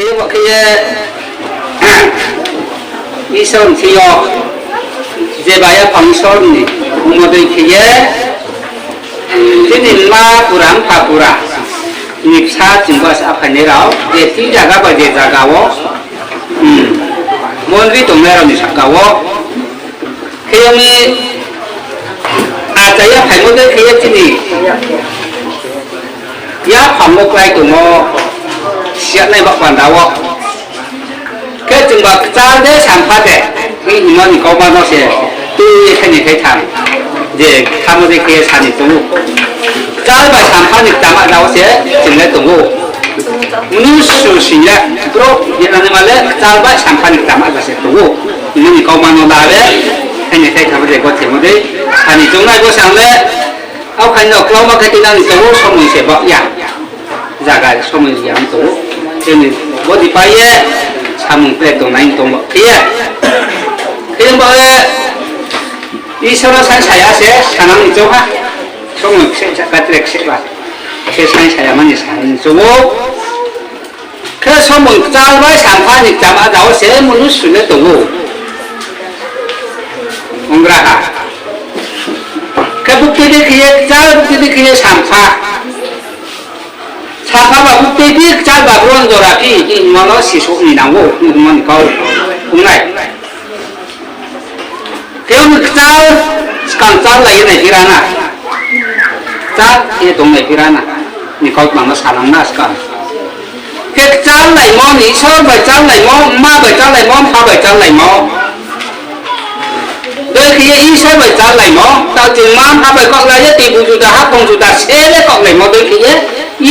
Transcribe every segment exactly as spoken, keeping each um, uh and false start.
Khe bo khe ye, Isor ni thing yo, jeba yaphang Isor ni, omo dei khe ye, chini mma pura, mpha pura ni bsa chungba se aphainai rao, je thing zaga bai je zaga wo, mondri tongnai rao ni sahka wo, khe yong ni achai ya phaimo dei khe ye chini yaphang wo klái tongmo, siyanai ba panda wo. Khe chungba kchal de sampha de, hing hingmo ni kauma no se, tui ye khe ni khe tham. Je khamo dei khe ye sa ni tong ou. Kchal bai sampha ni kchama da wo se, chung le tong ou. Mnusu sing le, brouh ye nani ma le, kchal bai sampha ni kchama da se tong ou. Hingmo ni kauma no la le, khe ni khe tham de gothe mo dei, sa ni tongnai bo sang le, Ao khaino klauma khe tinang ni tong ou, somoi se baoh ya. Zaga somoi ya tong ou. Chini body pai ye, samung ple tongnai tong ou. Khe ye. Khe ye ba ye, Isor no saing saya se, sanang ni choung ha. Somoi kse, katre kse ba. Khe saing saya mani sanang ni choung ou. Khe somoi kchal bai sampha ni kchama da wo se mnusu le tong ou. Ongra ha. Khe bukti di khe ye kchal, bukti di khe ye sampha. Sampha ba bukti di kchal ba bron jora phi, hingmo no sisouh ni nang ou, hingmo ni kau ong nai. Khe ong kchal, skang kchal lai ye nai phi ra na. Kchal ye tong nai phi ra na. Ni kautma no sanang na skang. Khe kchal laimo ni, Isor bai kchal laimo, mma bai kchal laimo, mpha bai kchal laimo. Dei khe ye Isor bai kchal laimo, tao chung mma mpha bai kaoh lai ye, tuibu juda, haphung juda, se le kaoh laimo, dei khe ye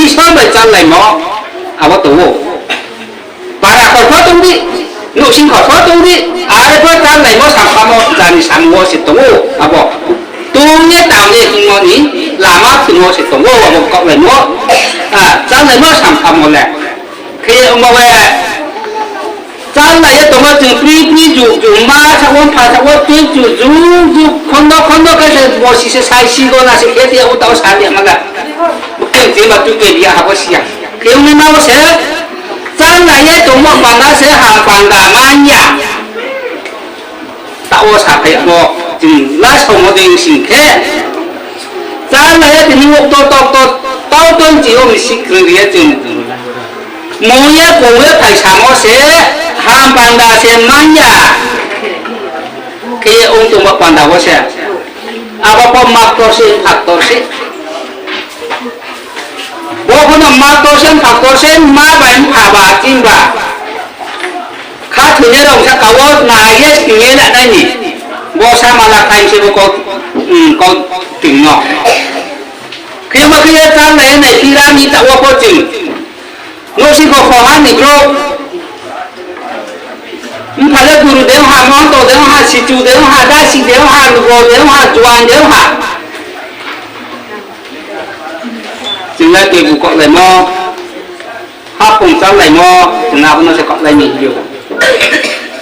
Isor bai kchal laimo, abo tong ou. Para khor pho tong di, nouhsing khor pho tong di, are pho kchal laimo sampha mo jani samung wo se tong ou, abo. Tong ye tang ye hingmo ni lama thing wo se tong ou, abo kaoh laimo, a, kchal laimo sampha mo le. Khe ye ongba we, kchal lai ye tongmo chung pri pri ju, ju mma sa wo, mpha sa wo, tui chu ju, ju, khondo, khondo khe se bo si se sai si go na se khe ti ya o tao sa ya ma la. Bukti ti ba tu ke bia ha bo si ya. Khe ong ni ma wo se, kchal lai ye tongmo panda se ham panda man ya. Tao wo saphai yamo, chung la saomo dei sing khe. Kchal lai ye tini wo to to to, tao to chi yo mi si kroi ri ye chung. Mo ye kong ye phai samo se, ham panda se man ya. Khe ye ong tongmo panda wo se. Abo pho maktor se, phaktor se. Bo pho no maktor se, phaktor se, mma bai mpha ba, ching ba. Khathoinai rao sahka wo nai ye sning ye la nai ni. Bo sa mala time se bo kau, um, kau ting no. Khe ma khe ye kchal lai ye nai phi ra mi taoh wo pho chung. Nouhsing kho kho ha ni brouh. Mpha le guru de ha, monto de ha, sichu de ha, dasi de ha, lugo de ha, juan de ha. Chung le tuibu kaoh laimo, haphung kchal laimo, chung abo no se kaoh lai ni hing ou.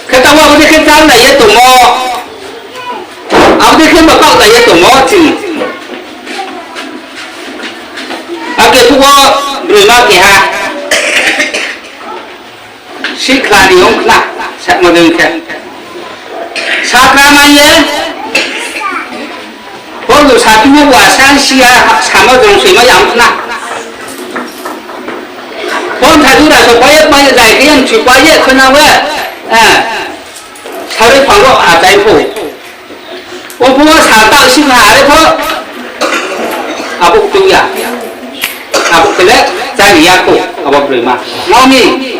Khe taoh wo abo dei khe kchal lai ye tongmo, abo dei khe ba kaoh lai ye tongmo chung. Ake phuh wo broima keha. Sihkhla ni ong khna, samo dei khe. Sakra mai ye, phone do saphimo wa sa si ya, samo jong soima ya ong khna. Phone tha jura so pai ye, pai ye, jai khe yang chu pai ye, khna we, eh, sarui phang ro achai pho. Ongphuh wo sa tao si ha are pho. Abo tong ya. Abo khe le chári ya kho, abo broima. Mami,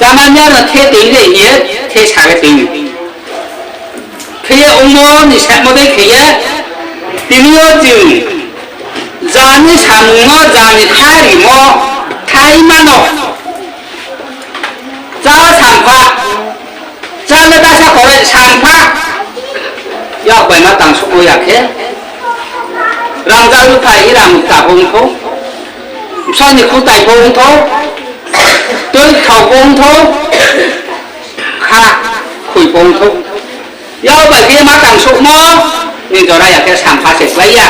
chámai ya no the tong ye, ye the sa ye tong. Khe ye ongmo ni samo dei khe ye, tini yo chung, jani samung no, jani kharimo, thaima no. Chá sampha, chá le ta sa kore sampha. Yak bai ma tang suh ya khe. Rangzag ruhthai hira mukta pho ong thou. Bsai ni khutai pho ong thou. Tui thao pho ong thou. Kha khui pho ong thou. Yak bai khe ma tang suhmo ni jora ya khe sampha se klái ya.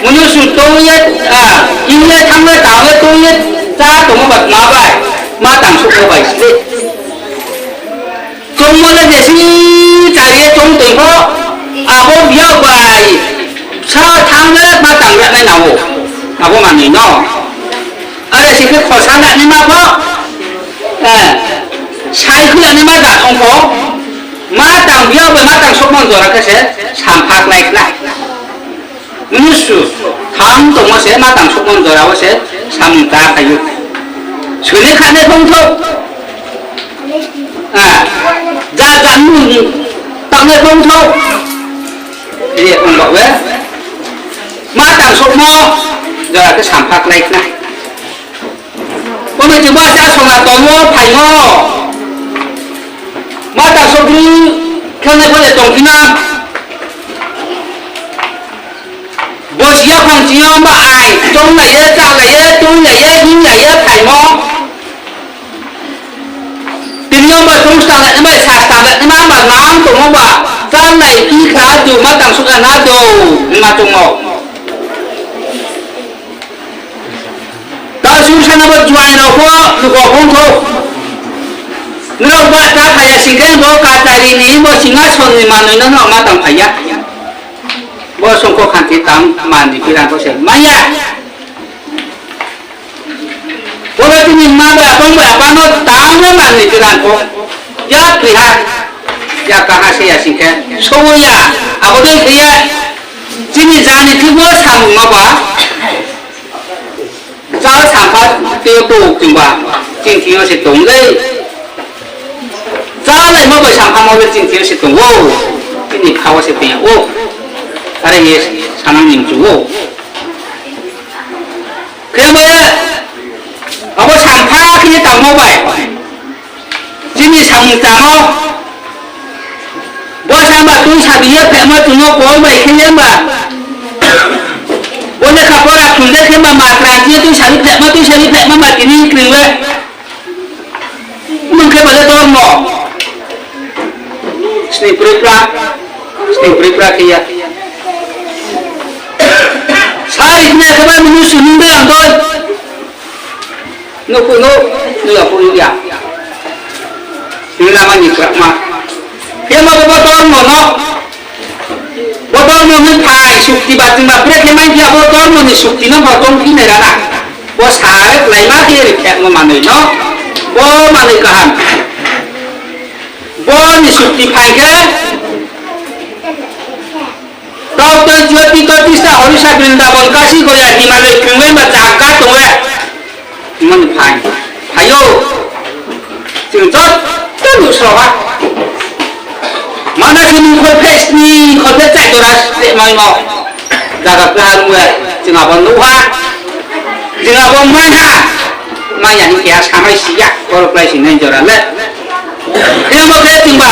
Mnusu tong ye, a, hing ye, thanng ye, tang ye, tong ye, chá tongmo ba tma bai. Ma tang souhmo bai se. Choungmo le jesi chari ye choung tong pho, abo biag bai sa thanng le ma tang yag nai nang ou. Abo manoi no. Are sing khe khosa nanaima pho, eh, sai khui yanaima da ong pho, ma tang biag bai ma tang souhmo jora khe se sampha klái khna. Mnusu tham tongmo se ma tang souhmo jora wo se samung ta phai ou. Soinai khanai phongthou. Ah, ja ja mung tangnai phongthou. Ye ong ba we. Ma tang souhmo jora khe sampha klái khna. Bo ni chungba sa sona tongmo phaimo. Ma tang souh bru khanai pho le tongphi na. Bo si yaphang chini yo ba ai, chounglai ye, chálai ye, tuilai ye, hinglai ye phaimo. Tini yo ba choung stanglai nai bai, sa stanglai nai ma ba nang tongmo ba, chálai phi kha du ma tang souh ya na do, hingma choungmo. Taoh sung sana bo juaing rao pho, lugo phongthou. Nrao ba ta phai ya sing khe bo Kachari ni bo singhason ni manoi no nrao ma tang phai ya. Bo songkho khanti tang manoi piran pho se mai ya. Bo le tini ma bai apong bai apa no tang le manoi piran pho. Ya kri ha, ya kaha se ya sing khe. Sou ya, abo dei khe ye. Chini jani thing wo samung ma ba. Chá sampha tei yo tong chungba, chini thing yo se tong lei. Chálaimo bai samphamo le chini thing yo se tong ou, chini kha wo se tong ya ou. Are ye sanang ni mchu ou. Khe bo ye, abo sampha khe ye tangmo bai. Chini samung tangmo. Bo sa ba tui sabi ye phehmo chung no kol bai khe ye ba. Bo lekha pora khum de khe ba ma kran ye tui sabi phehmo, tui sabi phehmo ba tini kring le. Mung khe ba le dormo. Sning pri pra, sning pri pra khe ya. Sari khna khe ba mnusu nung de ang doi. Nuhphuh nuh, nuh ya phuh nuh ya. Hing lama ni krakma. Khe ma bo dormo no. Bo dormo ni phai sukti ba ching ba brekhe mai khe bo dormo ni sukti no bo tongphi nai rana. Bo sa kláima khe ri khe mo manoi no. Bo manoi kaham. Bo ni sukti phai khe Doctor Jyoti Totista Horisa Brindabon Kasi Goya Himaloi krungwi ba jaga tong we. Mon phai. Phaio. Chwng joto nuhsrao ha. Mana se nung khoi phe sni, khoi phe chai jora se mai mo. Jaga kwrang we. Chwng abo nuh ha. Chwng abo mai ha. Mai ya ni keha samai si ya. Boro klái si nai jora le. Khe bo khe chwng ba.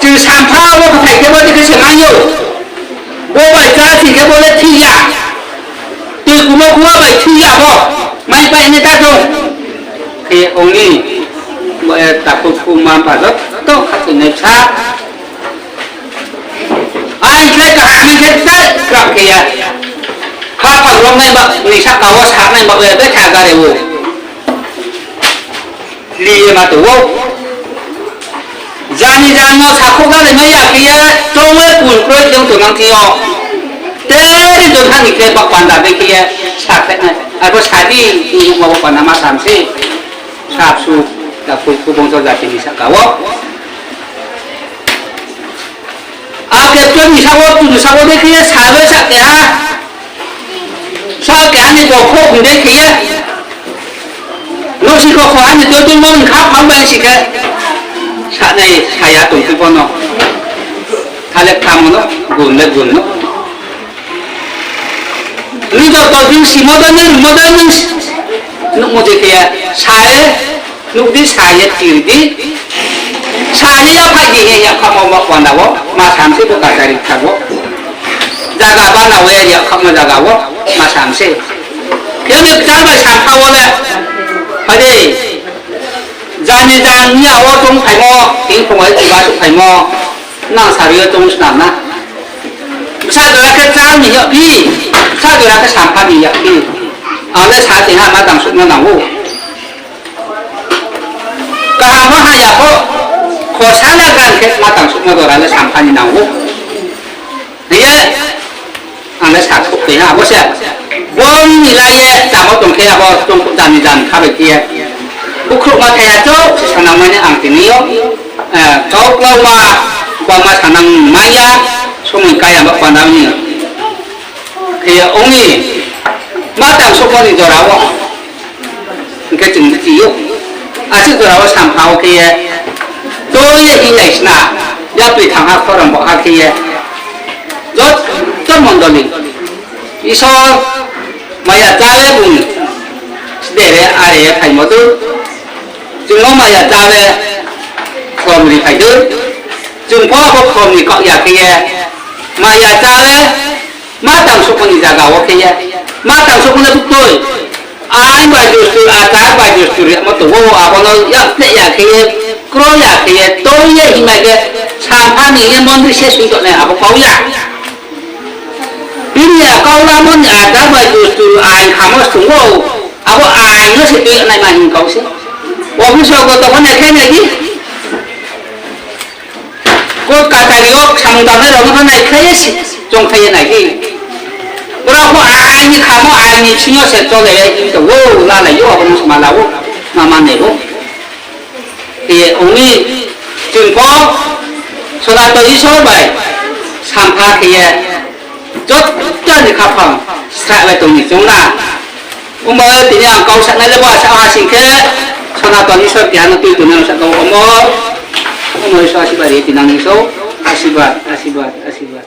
Chwng sampha bo kwthai khe bo dei khe se mai ou. Bo bai chá sing khe bo le thik ya. Tui kumo kuwa bai thik ya bo. Mai pai ni ta tong. Khe ong ni. Bo e takhu khu ma ba joto khathoi nai bsa. Ai khe kaham khe ta krak khe ya. Kha pha rong nai ba ni saka wo sa nai ba e be kha gare wo. Li ye ma tong ou. Jani jani no sakhouh lalaimai ya khe ye, tong we pun kroi tong tongnang thing yo. Teri jon ha ni khe ba panda dei khe ye, sa khe nai. Abo sa di, ni ma bo panda ma sam se. Sapsu, takhu khu bongso jati ni saka wo. Ake tong ni sabo, tong ni sabo dei khe ye, sa bai sa keha. Sa keha ni bo kho hing dei khe ye. Nosi kho kho ani to tong mo kha phang bai si khe. Sa nai saya tong khe bo no. Thale khamo no, gun le gun no. Nung joto jing simo da nung rumo da nung nuhmo je khe ya. Sa ye, nuh di sa ye, tir di. Sa ye ya phai di ye ya khamo bo panda wo. Ma sam se bo kachari kha bo. Jaga bana wo ya khamo jaga wo. Ma sam se. Khe ni kchar bai sam kha wo le. Phai di. Jani jang ni ya wo tong phaimo, tini phung bai tiba suh phaimo, nang sari yo tong snam na. Bsa jora khe chá ni yag phi, bsa jora khe sampha ni yag phi. Ang le sa tini ha ma tang suh no nang ou. Kaham pho haya pho, khosana gan khe ma tang souhmo jora le sampha ni nang ou. Hing ye, ang le sa souh tei ha, abo se. Bo ni la ye, tamo tong khe abo, tong dam ni dam kha bai khe ye. Bukhrouh ma thai ya chouh, se sanang mai ni ang tini yo. Kau klauma, bama sanang mai ya, somoi kaya ba panda ni. Khe ye ong ni, ma tang souhmo ni jora wo. Hing khe chung chi ou. Asuh jora wo sampha wo khe ye, tui ye hinglai sna, yapri thang ha khorang bo ha khe ye. Joto mondoli. Isor maya chá le bung sdere are phaimo dei. Chung no maya chá le khom ri phai dei. Chung pho abo khom ni kau ya khe ye. Maya chá le ma tang souhmo ni zaga wo khe ye. Ma tang souhmo le buktui. Ain bai dustur, achar bai dustur yamo tong ou, abo no yakpleh ya khe ye, kro ya khe ye, tui ye hingmai khe, sampha ni ye mondri se sung tongnai abo kau ya. Bini ya kau lamo ni achar bai dustur ain khamo sung ou, abo ain no se tui naima hing kau se. Office rao goto pho nai khe nai di. Court kachari yo samung tangnai rao no pho naikhlai ye si, chongkhlai ye nai di. Brao pho aini khamo, aini bsing yo se chole ye hing tong ou, lalai ou, abo no se ma la ou, ma manai ou. Khe ye ong mi, chung pho Sonaton Isor bai sampha khe ye, joto ni khaphang srah bai tong ni chung na. Omo tini ang kau sanai le bo asa ha sing khe, Sonaton Isor keha no tui tongnai no sa kau omo, omo Isor asirbad ri ye tinang ni sou, asirbad, asirbad, asirbad.